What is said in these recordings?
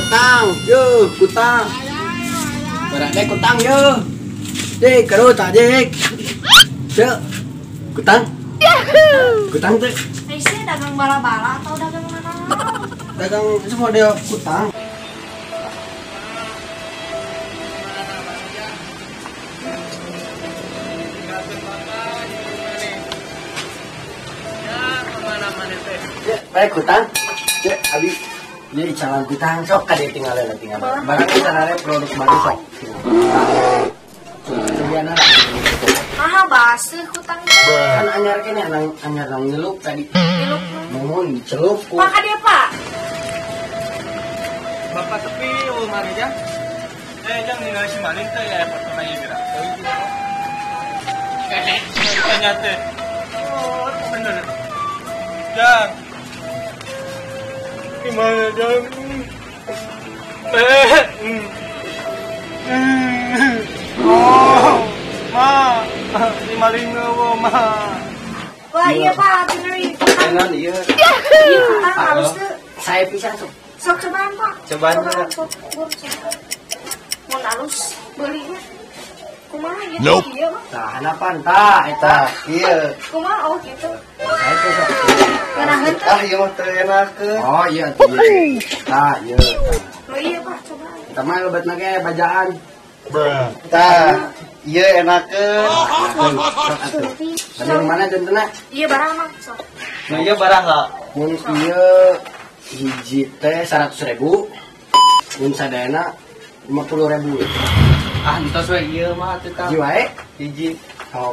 Kutang, yo, kutang. Berada kutang yo. Dek, kerut aja. Cek. Kutang. Kutang teh. Ini dagang bala-bala atau dagang mana? Dagang semua dia kutang. Baik kutang, cek abi ini calon kutang sok kade tinggal tinggal. Barang kita nare produk baru sok. Sebiana. Ah baseuh kutang itu. Kan anyar kene anyar nang nyelup tadi. Nyelup. Mohon dicelup ku. Pak kade Pak. Bapak tepi eueuh mari jang. Jang ningali si maling teh ya pertama ieu geura. Tanya teh. Oh, bener. Jang. Gimana jang? Oh, ma, si maling eueuh ma. Wah iya Pak, bener ieu. Dengan ieu. Iya kutang halus teu. Saya pisan sok. Sok cobaan Pak. Cobaan. Sok. Mun halus beulinya. Kumaha ieu? Nope. Iya Pak. Tah hanapan tah eta ieu. Kumaha oh gitu. Saya teh sok. Ngeunaheun teh. Ah ieu mah teu enakeun. Oh iya tuh. Tah ieu. Oh iya Pak, cobaan. Eta mah lebetna ge bajaan. Tah, ieu enakeun. Banding mana jentena? Iya barang mah sok. Nu ieu barang lah. Mun ieu hiji teh 100.000. Mun sadayana 50.000. Ah, entos we ieu mah atuh tah. Hiji wae? Hiji. Oh,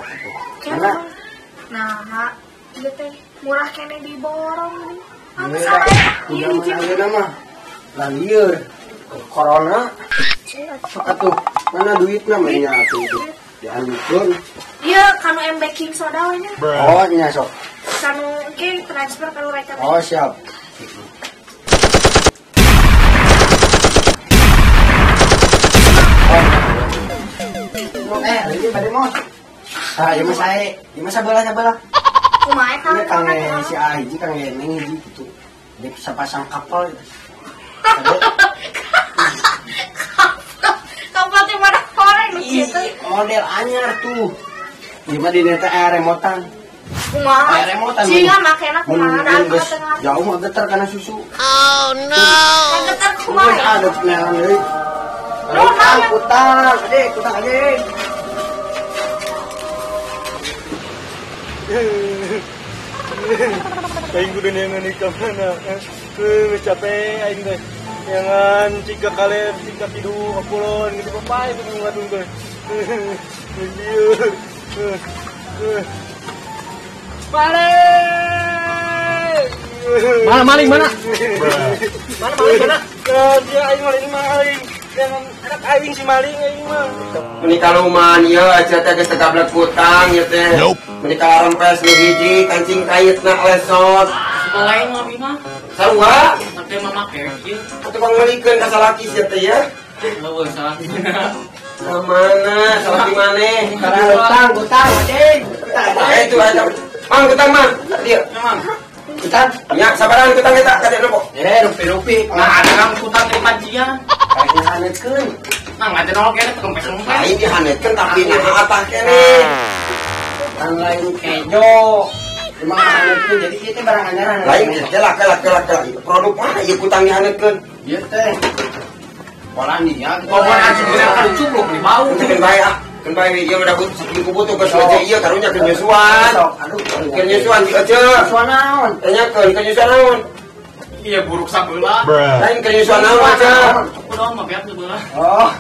mana? Nah, ieu teh murah kene diborong. Apa Iya, salah? Udah mah ayeuna mah. Lah lieur. Corona. Sok atuh. Mana duitna mah nya atuh itu. Diandukeun. Iya, kanu M baking soda we nya. Oh, nya sok. Kanu engke transfer ka rekening. Oh, siap. Ini pada mau. Ah, ieu mah sae. Ieu mah sabelah-sabelah. Kumaha eta? Ini kang si A hiji kang Neng hiji gitu. Dia sapasang kapal gitu. Kapal teh mana koreng nu kitu. Model anyar tuh. Ieu mah dina teh aya remotan. Kumaha? Aya remotan. Siga makena kumaha da tengah. Jauh mah geter kana susu. Oh no. Geter kumaha? Ada neangan deui. Kutang, kutang, adik, kutang adik. Aing kudu neangan ka mana? Capek aing teh. Neangan tiga kali, tiga tidu kapulon gitu bapak itu ngadung teh. Lieur. Maling! Mana maling mana? Mana maling mana? Dia aing maling maling. Jangan anak aing si maling aing mah. Meni kaluman ieu aja teh geus tegablek kutang ieu teh. Meni kalarempes nu hiji kancing kaitna lesot. Lain mah abi mah. Sarua? Teh mah make ieu. Atuh pangeulikeun ka salaki sia teh ya. Heueuh salaki mana? Ka mana? Salaki maneh? Kutang, kutang, adik. Itu aja. Mang kutang mang. Dieu. Mang. Kutang. Nya sabaran kutang eta ka dieu nopo. Rupi-rupi. Nah, ada kang kutang di pajian. Kayak dihanetkeun. Nah, ngajar nol kene kempes-kempes. Lain dihanetkeun tapi nah atah kene. Kan lain kejo. Emang dihanetkeun jadi ieu teh barang anyaran. Lain kelak kelak kelak kelak. Produk mana ieu kutang dihanetkeun? Ieu teh Polandia. Pokoknya anjing bener kan cupluk nih bau. Keun bae ah. Keun bae ieu mah dagut saking kubutuh geus aja ieu karunya keur nyusuan. Aduh, keur nyusuan di aja. Nyusuan naon? Tanyakeun keur nyusuan naon? Iya buruk sabelah. Lain keur nyusuan naon aja. Kunaon mah beak sabelah. Oh.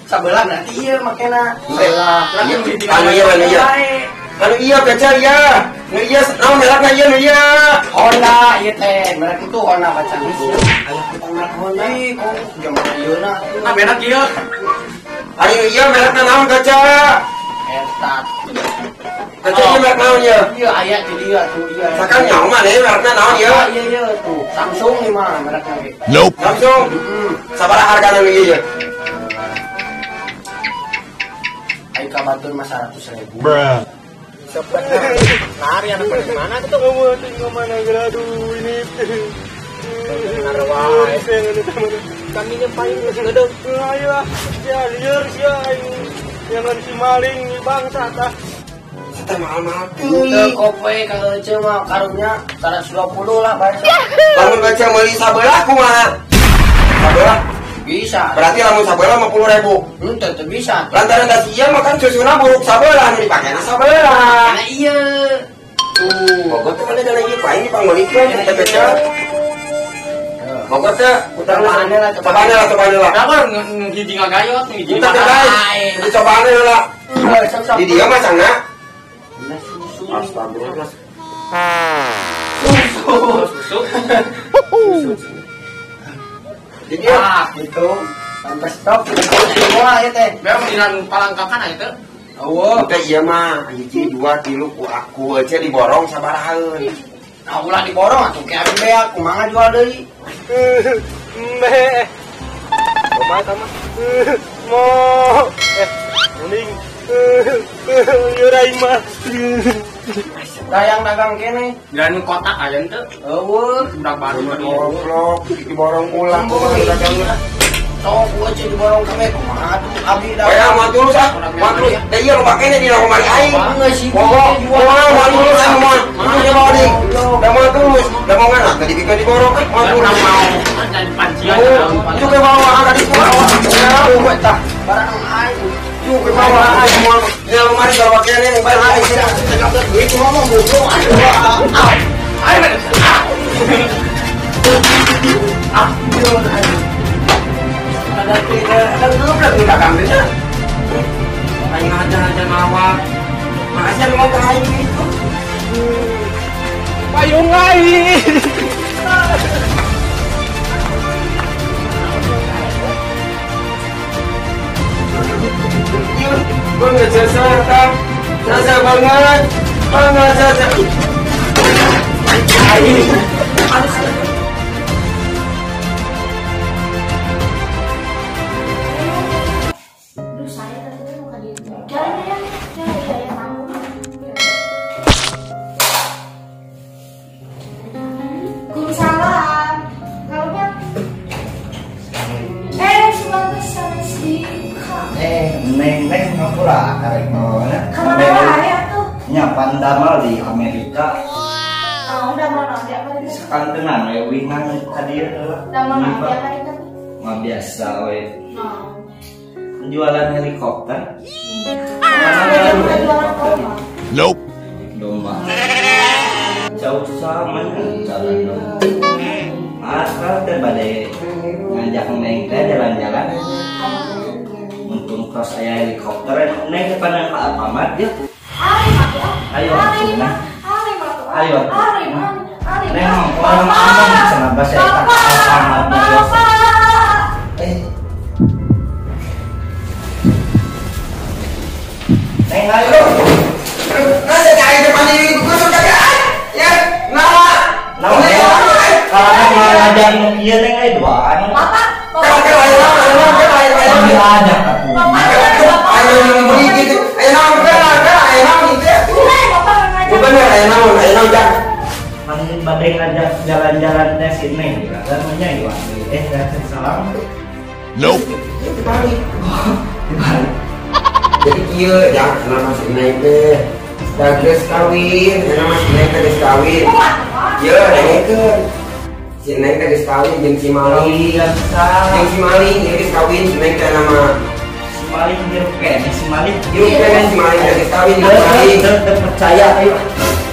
Sabelah berarti ieu makena. Sabelah. Anu ieu anu ieu. Anu ieu kaca ieu. Nu ieu naon merekna ieu nu ieu. Honda ieu teh, merek itu Honda baca itu. Aya kutang merek Honda. Ih, kok zaman ayeuna. Ah benak ieu. Ari nu ieu merekna naon kaca? Eta. Kaca ieu merek naon ieu? Ieu aya di dieu tuh ieu. Sakan nyaho maneh merekna naon ieu? Iya iya tuh. Samsung ieu mah merekna ge. Nope. Samsung. Sabaraha hargana nu ieu? Ai ka batur mah 100.000. Bruh. Lari anak pada mana tuh? Kamu tinggal mana? Aduh ini. Kami nyempain geus ngeudeung. Ayo ah, sia lieur sia aing. Jangan si maling bangsa tah. Teh mahal-mahal teuing. Kope ka Ece mah karunya 120 lah bae. Lamun Ece meuli sabelah kumaha? Sabelah bisa. Berarti lamun sabelah 50.000. Henteu teu bisa. Lantaran da sia mah kan susuna buruk sabelah nu dipakena sabelah. Karena iya. Tuh, Bogor teh mana jalan ieu paling dipangmeulikeun teh teh. Bogor teh cobaan lah, cobaan lah, cobaan lah. Kenapa hiji ngagayot, hiji dipakai. Jadi cobaan lah. Di dia mah cangna. Susu. Astagfirullah. Susu. Susu. Di dia gitu. Sampai stop semua ya teh. Memang dina palangkakan aya teh. Eueuh. Teh ieu mah hiji 2 3 ku aku aja diborong sabarahaeun. Nah, ulah diborong atuh ke abi beak kumaha jual deui. Meh. Kumaha tah mah? Mo. Mending lieur aing mah. Dayang dagang kene. Jalan kotak aya henteu. Eueuh, budak baru mah goblok, diborong ulah kumaha dagangna. Sok gua cek diborong kame kumaha atuh abi dagang. Aya moal tulus ah. Moal tulus. Da ieu loba kene dina lemari aing. Geus sih. Moal moal tulus ah moal. Moal bawa deui. Da moal tulus, da mau nganak tadi dibikeun diborong eh moal tulus. Pancian. Itu ke bawa ka ditu. Ya, tah barang aing. Itu ke bawa aing moal. Dina lemari bawa kene barang aing. Tegak duit ngomong goblok. Ayo. Ah. Ada goblok nu dagang teh. Aing ngajar-ngajar mawa. Makasih anu mau ka aing gitu. Payung aing. Ieu gua ngejasa tah. Jasa banget. Banget jasa. Aing. Neng-neng ngapura karek mana? Kamana ya tuh? Nya pandamal di Amerika. Oh, damel naon di Amerika? Sakantenan we wihna ka dieu heula. Damel naon di Amerika tuh? Mah biasa we. Naon? Jualan helikopter. Mana jualan domba? Nope. Domba. Jauh sama jalan domba. Asal teh bade ngajak neng teh jalan-jalan. Untung kos aya helikopter neng depan ka Alfamart ya. Ayo. Ayo. Neng orang ngomong cenah bahasa eta Alfamart. Neng ayo. Nah, aing depan ini kusuk kagak. Ya, nah. Nah, kalau mau ngajak ieu neng ayo duaan. Bapak. Kalau ayo ayo ada. Ayo beli gitu. Ayo naon ayo naon gitu. Bener ayo naon jang. Maneh bade ngajak jalan-jalan teh si neng. Dan nya ieu salam. Nope. Dibalik. Dibalik. Jadi kieu jang nama si neng teh. Geus kawin, nama si neng teh geus kawin. Ieu dengekeun. Si neng teh geus kawin jeung si Maling. Jeung si Maling ieu geus kawin si neng teh nama si Maling hirup keneh si Maling. Hirup keneh si Maling teh geus kawin jeung si Maling. Teu percaya ayo.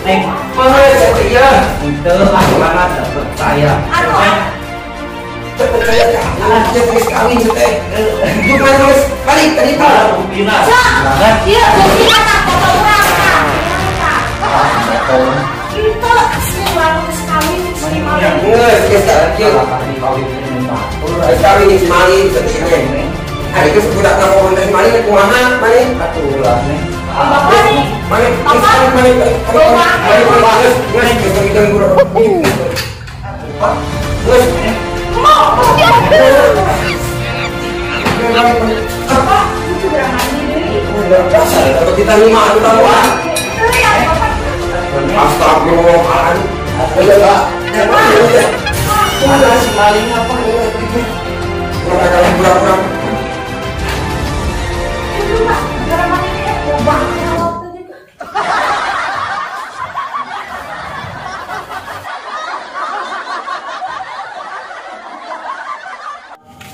Neng. Mah ieu. Henteu ah mana teu percaya. Teu percaya teh. Dia geus kawin teh. Jeung mana geus balik tadi teh. Buktina. Ieu buktina tah foto urang tah. Itu asli urang geus kawin si Maling. Geus geus geus kawin si Maling teh neng. Ari geus budak ngapohon teh si Maling kumaha maneh? Atuh ulah neng. Bapak nih. Maneh maneh maneh geus geus geus guru. Geus. Bapak itu berani deui. Udah kita lima atuh tahu. Astagfirullahaladzim. Ayo, Pak. Mana si maling apa? kalau kurang-kurang. Itu Pak, gara mana ini bobak waktu juga.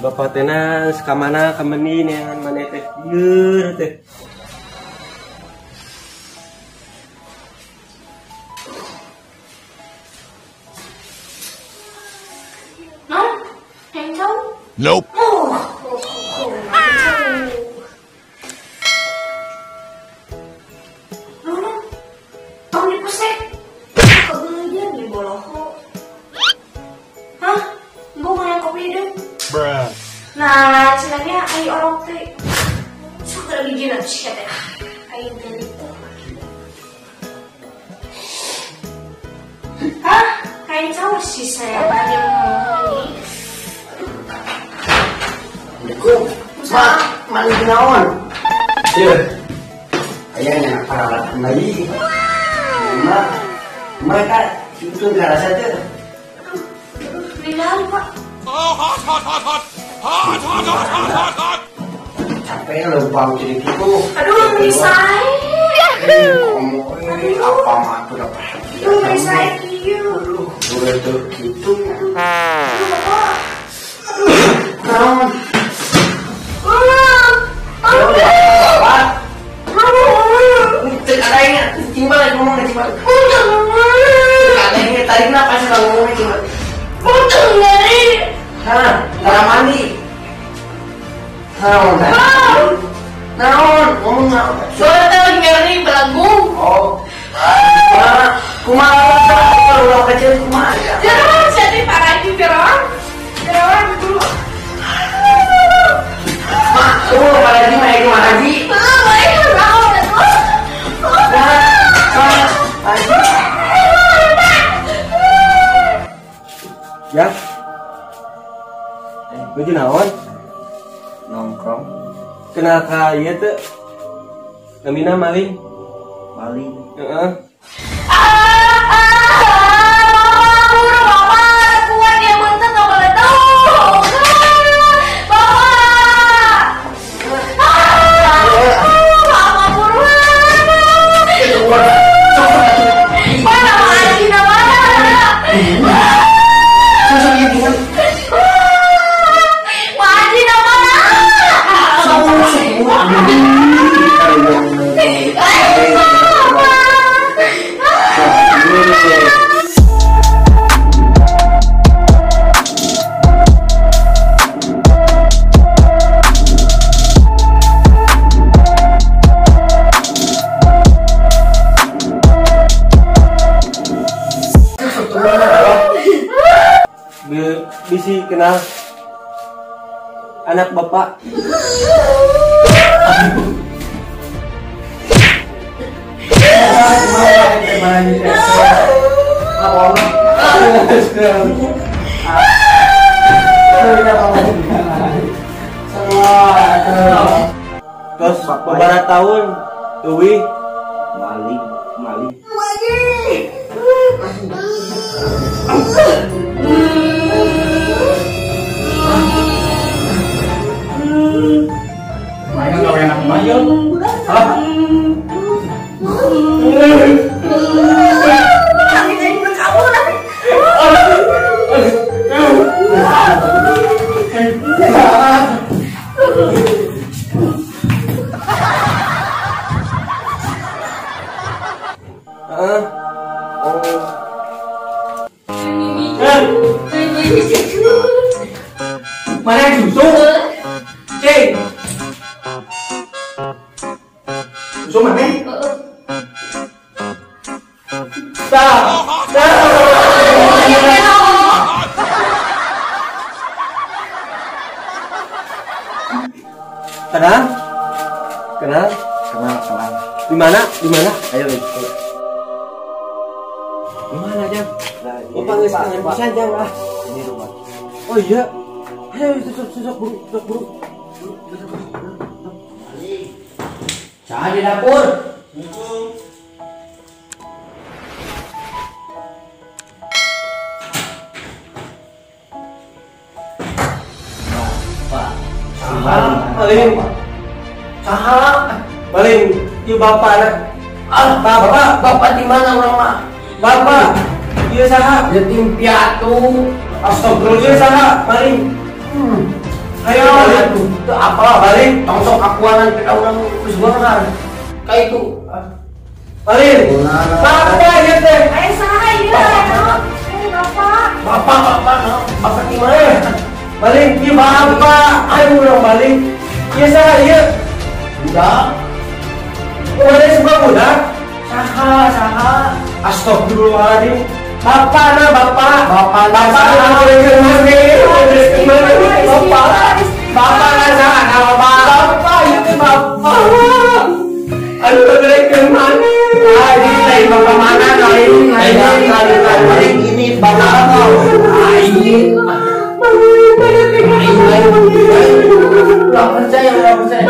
Bapak teh ka mana kameni neangan maneh teh lieur teh. Non, hengcau? Nope. Oh. Non, tong dipesek. Kegedean di boloho. Hah? Mbok hayang kopi deui. Bruh. Nah, cenahnya ayo orok teh. Sok lagi gila sih teh. Ayo beli tuh. Hah? Kain cowok sih saya banyak ngomong. Assalamualaikum. Mak, mana naon? Ieu. Aya nya paralat kembali. Mak, mereka itu enggak rasa teh. Aduh, Pak. Oh, hot, hot, hot, hot. Hot, hot, hot, hot, hot, hot. Capek lo bang jadi gitu. Aduh, merisai. Ngomong apa mah tuh udah perhatian. Aduh, merisai kieu. Aduh, boleh tuh gitu. Aduh, Bapak. Naon? Aduh. Cek adanya, cimbal ngomong cimbal. Cek adanya, tarik napas ngomong cimbal. Putung ngeri. Hah, cara mandi. Naon? Naon? Ngomong naon? Putung ngeri belagu. Oh. Kumaha kalau kecil kumaha? Jangan jadi parah di Firaun. Firaun dulu. Mak, tuh parah di mah kumaha haji? Ya. Nuju naon? Nongkrong. Kenal ka ieu teu? Namina maling. Maling. Heeh. Bisi kenal anak bapak. Terus beberapa tahun tuwi maling maling. Mana yang susu? Cing. Susu mana? Dah. Kenal? Kenal? Kenal, kenal. Di mana? Di mana? Ayo ikut. Di mana, Jang? Bapak geus kangen pisan, Jang. Ah, ini rumah. Oh iya. Ayo, susuk, buru, susuk, buru. Cah di dapur. Pak, Saha maling. Saha maling ieu bapak. Ah, bapak, bapak di mana urang mah? Bapak, ieu saha? Ieu tim piatu. Astagfirullah, ieu saha? Maling. Ayo, itu apa maling? Tong sok akuanan kita urang geus beunghar. Ka itu. Maling. Bapak ieu teh. Aya saha ieu? Ayo bapak. Bapak, bapak, bapak di mana? Maling, ieu bapak. Ayo urang maling. Ieu saha ieu? Budak. Mana semua budak? Saha, saha. Astagfirullahaladzim. Bapak na bapak. Bapak bapak na bapak. Bapak na saha na bapak. Bapak itu bapak. Aduh mereka mana? Ah, ini teh bapak mana kali ini? Kali ini bapak apa? Aing. Ulah percaya, ulah percaya.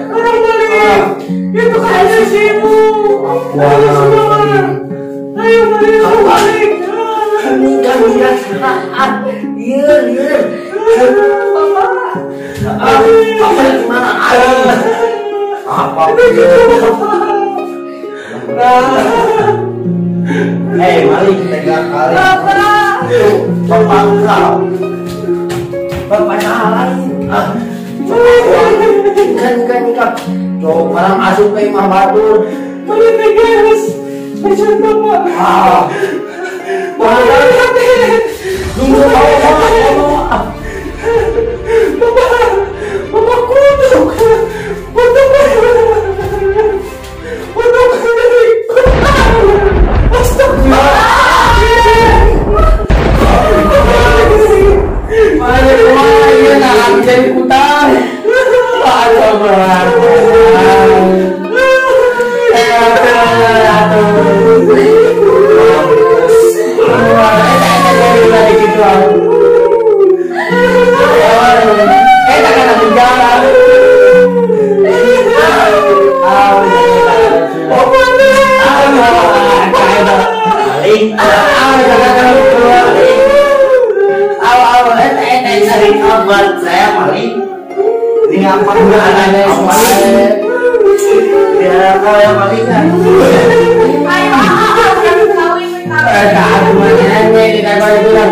Orang maling. Itu kayaknya sibuk. Ayo maling, maling. Nikah nikah saat. Iya iya. Bapak. Apa di mana? Apa? Eh maling tega kali. Bapak. Bapak kau. Bapak lain. Nikah nikah nikah. Coba barang asup ke imah batur. Mana tegas? Macam bapak. Ah. Bapak. Tunggu bapak. Bapak. Bapak kutuk. Kutuk. Kutuk. Astagfirullah. Mana kemana nak jadi kutang. Saya maling. Ini apa aneh maling? Ya kau yang maling kan? Ayo, kawin kawin. Aduh, aneh kita kau itu kan.